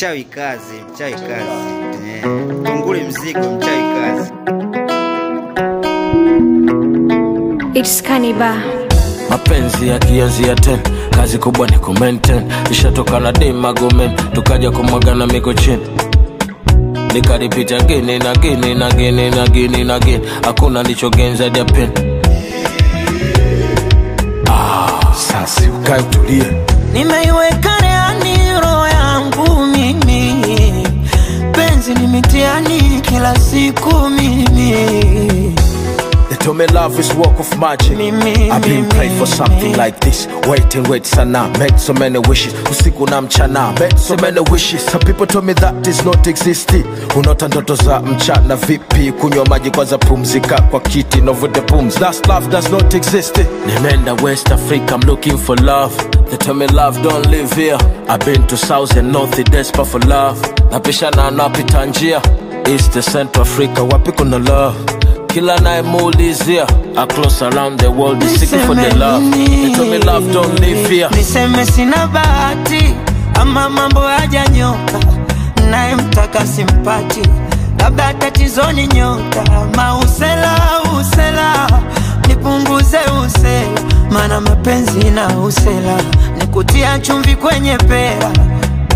Mchawi kazi, mchawi kazi. Tungule mzigo, mchawi kazi. It's Kaniba. Mapenzi ya kianzia 10, kazi kubwa ni ku-maintain. Ishatoka na dem argument, tukaja kumwagana miko chini. Nikaripita again and again and again and again and again. Hakuna nilichogain zaidi ya pain. Sasa ukae utulie. Nimeiweka rehani roho yangu mimi. Penzi ni mitiani kila siku mimi. They told me love is work of magic. I've been praying for something like this. Wait and wait sana, made so many wishes. Usiku na mchana, made so many wishes. Some people told me that is not existing. Unaota ndoto za mchana vipi? Kunywa maji kwanza, pumzika kwa kiti, novute pumzi. That's love does not exist. Nimeenda West Africa, I'm looking for love. They tell me love don't live here. I've been to South and North, desperate for love. Napishana napita njia, East to Central Africa, wapi kuna love? Kila nayemuulizia, across around the world is seeking for the love. They told me love don't live here. Niseme sina bahati ama mambo hajanyoka, naye mtaka simpati, labda tatizo ni nyota. Mausela usela, nipunguze usela, maana mapenzi na usela nikutia chumvi kwenye pera.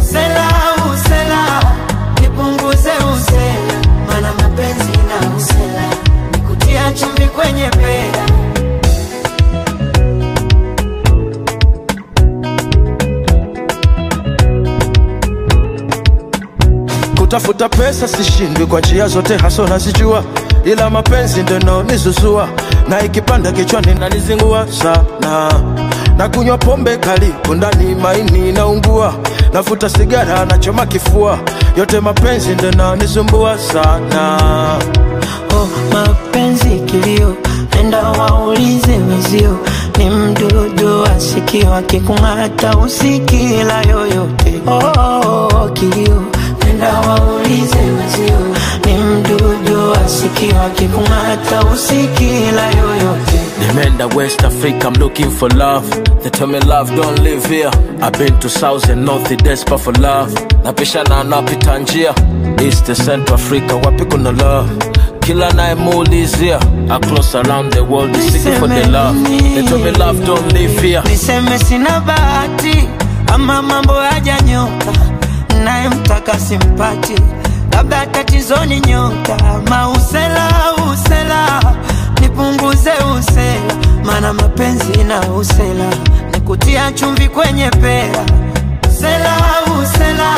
Usela usela, nipunguze usela, maana mapenzi na usela nikutia chumvi kwenye pera. Kutafuta pesa sishindwi kwa njia zote, haso nazijua, ila mapenzi ndio yanayonizuzua, na ikipanda kichwani nanizingua sana. Na kunywa pombe kali ndani maini naungua, navuta sigara nachoma kifua, yote mapenzi ndio yanayonisumbua sana. Oh, mapenzi kilio, nenda waulize wenzio, ni mdudu asikio akikung'ata usikila yoyote. Oh, oh, oh, kilio, nenda waulize wenzio, ni mdudu asikio akikung'ata usikila yoyote. Nimeenda West Africa, I'm looking for love. They tell me love don't live here. I've been to South and North, desperate for love. Napishana napita njia, East to Central Africa, wapi kuna love? Kila nayemuulizia, across around the world is seeking for the love. They told me love don't live here. Niseme sina bahati ama mambo hajanyoka, naye mtaka simpati, labda tatizo ni nyota. Mausela usela, nipunguze usela, maana mapenzi na usela nikutia chumvi kwenye pera. Usela usela,